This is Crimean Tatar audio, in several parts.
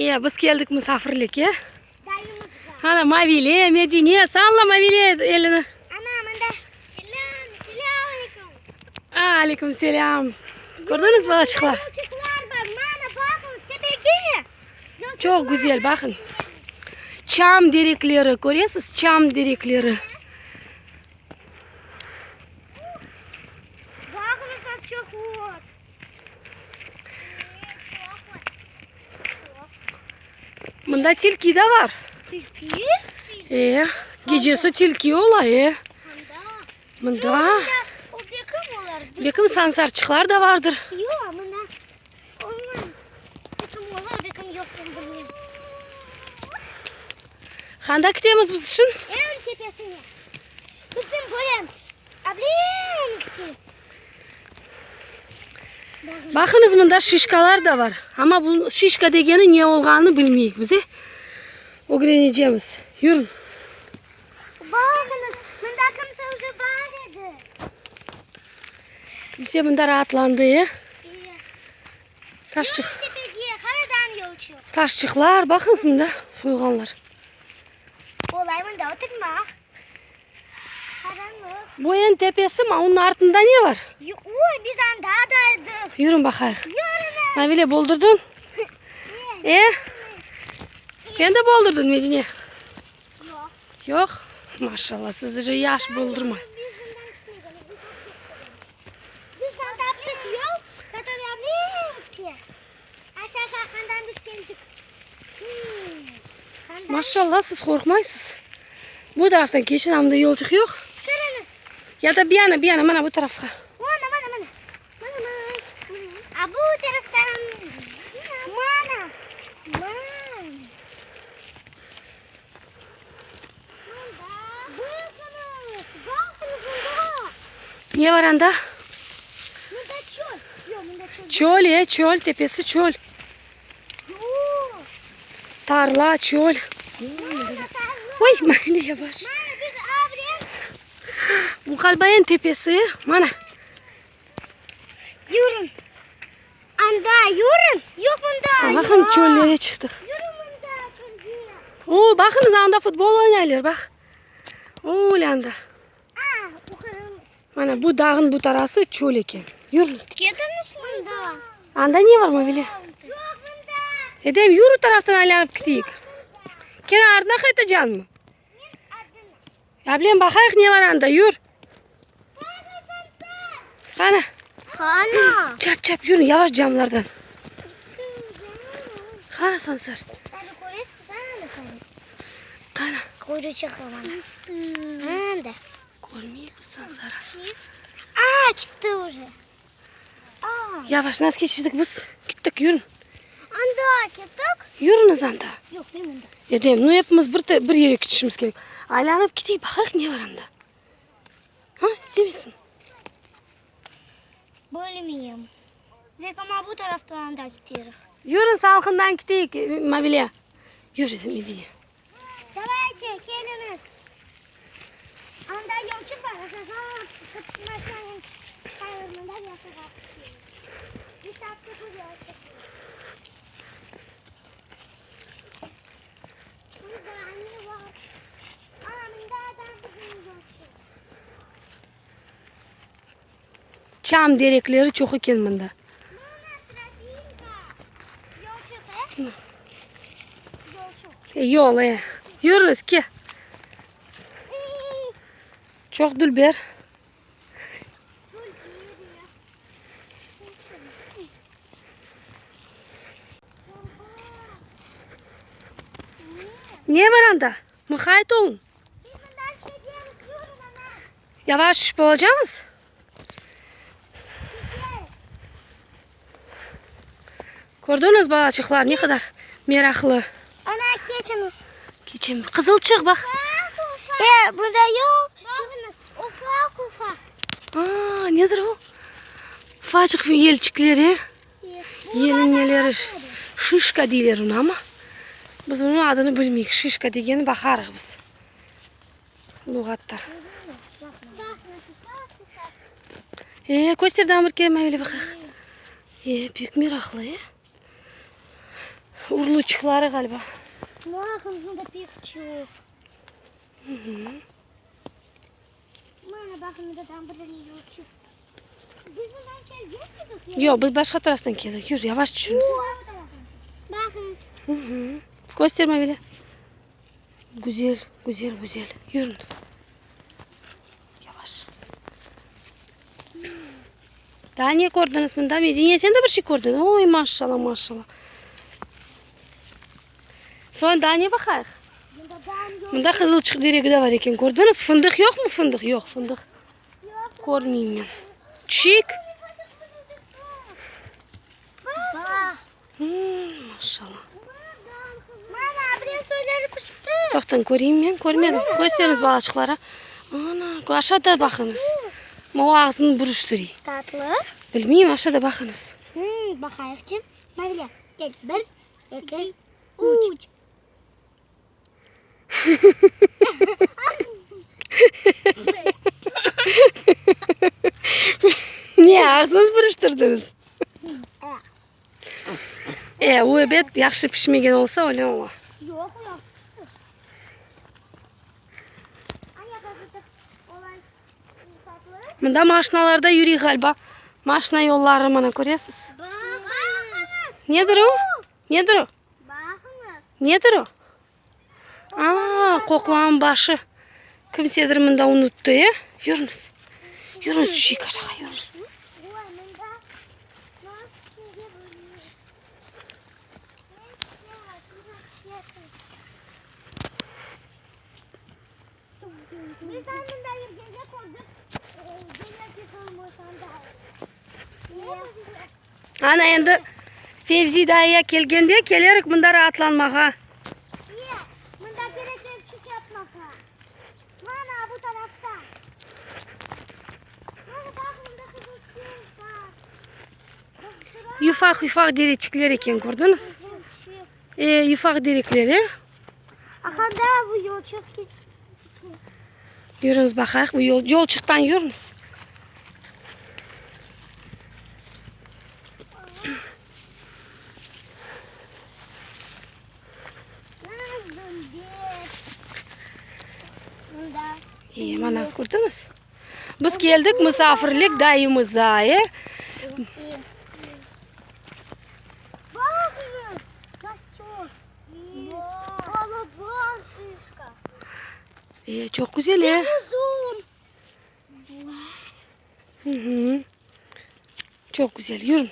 E, biz keldik musafirlikke. Ana, Mavile, Medine, salla Mavile elini. Ana, mında. Selâm, selâm aleyküm. Aleyküm selâm. Kördiñiz, balaçıqlar? Yolçıqlar bar, mana, baqıñız, tepege. Çoq güzel, baqıñ. Çam derekleri, köresiz, çam derekleri. Baqıñız, nasıl çoq ot. Mında tilki de bar. Tilki? E, gecesi tilki ola, e. Mında. O bekim olar. Bekim sansarçıqlar da vardır. Yoq, mında olmaz. Bekim olar, bekim yoq, men bilmem. Qanda ketemiz biz şın? Eñ tepesine. Bizim bölem. Ablem kete. Baqıñız, mında şişkalar da bar. Amma bu şişka degeni ne olğanını bilmeyik biz, e. Ögrenecemiz. Yürün. Baqıñız, mında kimse uje bar edi. Kimse mında raatlandı, e. Taşçıq. Tepege, qaradan yol çıq. Taşçıqlar, baqıñız mında qoyğanlar. Olay mında oturmaq. Qaranlıq. Bu eñ tepesi, onıñ artında ne bar? Oy, biz anda da edik. Yürün baqayıq. Yürün. Mavile, boldurdıñ? E? Sen de boldurdıñ, Medine? Yoq. Yoq? Maşallah, siz uje yaş boldurma. Biz anda biz yol, который Aşağı qandan biz keldik. Maşallah, siz qorqmaysız. Bu taraftan keçin, anda yolcuq yoq. Kiriñiz. Ya da bir yana, bir yana, mana bu tarafqa. Mana, mana, mana. Mana, mana. A bu taraftan. Mana. Mana. Mında. Baqıñız, baqıñız mında. Ne bar anda? Mında çöl. Yoq, mında çöl. Çöl, e, çöl, tepesi çöl. Yoq. Tarla, çöl. Oy, mayli yavaş. Mana biz avrem. Bu Qalbayan tepesi, mana. Yürün. Anda yürün. Yoq mında. Baqın, çöllere çıqtıq. Yürün mında çölge. O, baqıñız, anda futbol oynaylar, baq. Öyle anda. A, o qırılmış. Mana bu dağnıñ bu tarası çöl eken. Yürüñiz. Ketiñiz mında. Anda ne var, Mavile? Yoq mında. Edem, yür o taraftan aylanıp keteyik. Kene ardına qaytacañmı? Men ardına. Ya bilem, baqayıq ne var anda, yür. Qana. Qana. Çap, çap, yürün, yavaş camlardan. Qana, Sansar. Qana. Quyruçığı mana. Anda. Körmeymiz, Sansar. A, ketti uje. A. Yavaş, nasıl keçirdik biz? Kettik, yürün. Anda kettik. Yürüñiz anda. Yoq, men mında. Edem, nu epimiz bir, bir yerge ketişimiz kerek. Aylanıp keteyik, baqayıq ne bar anda. Ha, istemeysiñ? Bilmeyim. Zek amma bu taraftan anda keterik. Yürün, salqından keteyik, Mavile. Yür, Medine. Davayte, keliñiz. Anda yolçıq bar, aşağı maşinanen çıqarır, mında aşağı Biz taptıq bu yolçıqnı. Mında ne bar? Aa, mında da bizim yolçıq. Çam derekleri çoq eken mında. Mana tropinka. Yolçıq, e? Yolçıq. E, yol, e. Yürüñiz, ke. Çoq dülber. Ne bar anda? Muqayt oluñ. Yavaş tüşip olacamız. Kördiñiz, balaçıqlar, ne qadar meraqlı. Ana, keçiñiz. Keçem. Qızılçıq, baq. E, bunda yoq. Baqıñız, ufaq, ufaq. Aa, nedir o? Ufacıq yelçikler, e? Yelin neleri? Şişka deyler onı, amma biz onıñ adını bilmeyik. Şişka degeni baqarıq biz luğatta. E, köster daa bir kere, Mavile, baqayıq. E, pek meraqlı, e? Urluçıqları ğaliba. Baqıñız, mında pek çoq. Mana baqıñ, mındadan bir dane yolçıq. Biz mından kelgen edik. Yoq, biz başqa taraftan keldik. Yür, yavaş tüşüñiz. Baqıñız. Köster, Mavile. Güzel, güzel, güzel. Yürüñiz. Yavaş. Daa ne kördiñiz mında? Medine, sen de bir şey kördiñ? Oy, maşallah, maşallah. Soñ daa ne baqayıq? Mında qızılçıq teregi de bar eken, kördiñiz? Fındıq yoqmı, fındıq? Yoq, fındıq körmeyim men. Tüşeyik. Maşallah. Toqtañ, köreyim men, körmedim. Kösteriñiz balaçıqlara. Ana, aşağıda baqıñız. O ağzını buruştırıy. Tatlı. Bilmeyim, aşağıda baqıñız. Baqayıqçı. Mavile, gel. Bir, eki, üç. Ne, ağzıñız buruştırdıñız? E, o ebet yahşı pişmegen olsa, öyle ola. Yoq, o yahşı pişti. Mında maşinalar da yürüy ğaliba. Maşina yolları mana köresiz. Nedir o? Nedir o? Nedir o? Aa, qoqlanıñ başı. Kimsedir mında unuttı, e? Yürüñiz. Yürüñiz, tüşeyik aşağı, yürüñiz. Ana endi Fevzi dayıya kelgende kelerik mında raatlanmağa. Yufaq-yufaq dereçikler eken, kördiñiz? E, yufaq derekler, e? Aqanda bu yolçıq Yürüñiz baqayıq, bu yol, yolçıqtan yürüñiz. E, mana, kördiñiz? Biz keldik musafirlik dayımıza, e? E, çoq güzel, e? Çoq güzel, yürün.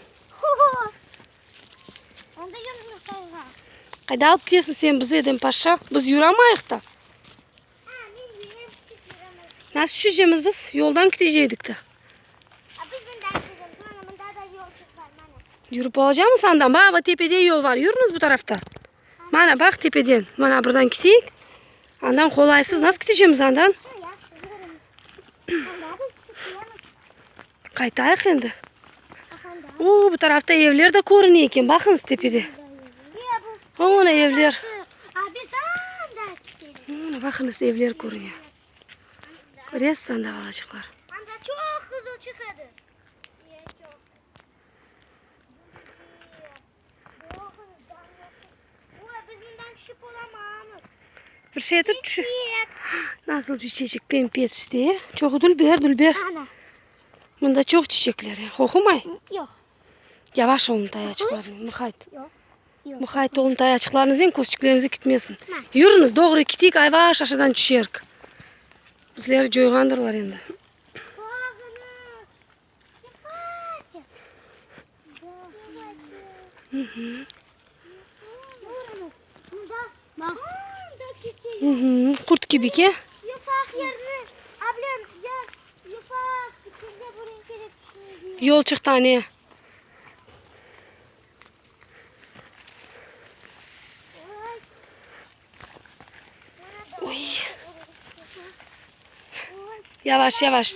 Qayda alıp ketesiñ sen bizi, Edem paşa? Biz yuramayıq da. Nasıl tüşecemiz biz? Yoldan keteceydik de. Yürip olacamız andan. Baba, tepede yol var. Yürüñiz bu tarafta. Mana, baq, tepeden. Mana, buradan keteyik. Andan qolaysız. Nasıl ketecemiz andan? Qaytayıq endi. O, bu tarafta evler de körüne eken. Baqıñız tepede. Ana, evler. Ana, baqıñız, evler körüne. Köresiz anda, balaçıqlar. Bir şey etip tüşü. Nasıl çiçek pembe tüste. Çoq dülber, dülber. Mında çoq çiçekler. Qoqumay? Yoq. Yavaş olun tayaçıqlarnen, muqayt. Yoq. Yoq. Muqayt olun tayaçıqlarıñıznen, közçükleriñiz kitmesin. Yürüñiz, doğru keteyik, ayvaş aşadan tüşerik. Bizleri coyğandırlar endi. Qurt kibi ke. Yolçıqta ne? Oy. Yavaş, yavaş.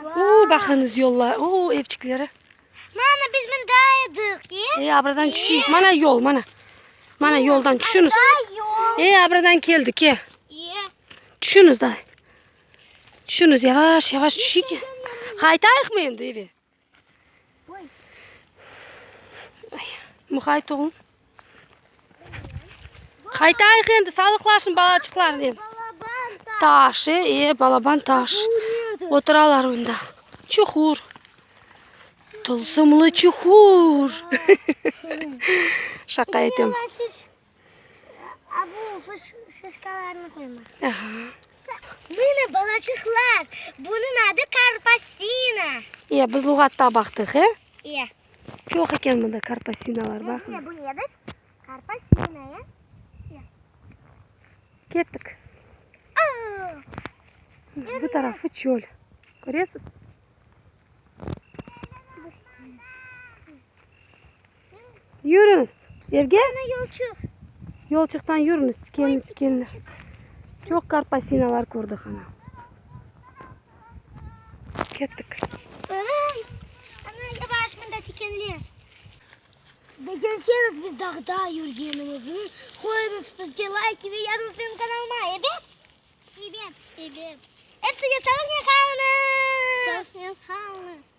O, baqıñız yollar, o, evçikleri. Mana biz mında edik, e? E, abradan tüşeyik. Mana yol, mana. Mana yoldan tüşüñiz. E, abradan keldik, e. Tüşüñiz da. Tüşüñiz, yavaş, yavaş tüşeyik. Qaytayıqmı endi eve? Ay. Muqayt oluñ. Qaytayıq endi, sağlıqlaşın balaçıqlarnen. Taş, e, e, balaban taş. Oturalar onda. Çuqur. Tılsımlı çuqur. Şaqa etem. Aha. Mına balaçıqlar, bunıñ adı karpasina. E, biz luğatta baqtıq, e? E. Çoq eken mında karpasinalar, baqıñız. Bu nedir? Karpasina, ya? Kettik. Bu tarafı çöl. Köresiz? Yürüñiz. Evge? Yolçıq. Yolçıqtan yürüñiz, tikenli tikenli. Çoq karpasinalar kördik ana. Kettik. Ana, yavaş, mında tikenler. Begenseñiz biz dağda yürgenimizni, qoyuñız bizge layk ve yazıñız menim kanalıma, ebet? Ebet. Ebet. Epsige sağlıqnen qalıñız! Sağlıqnen qalıñız!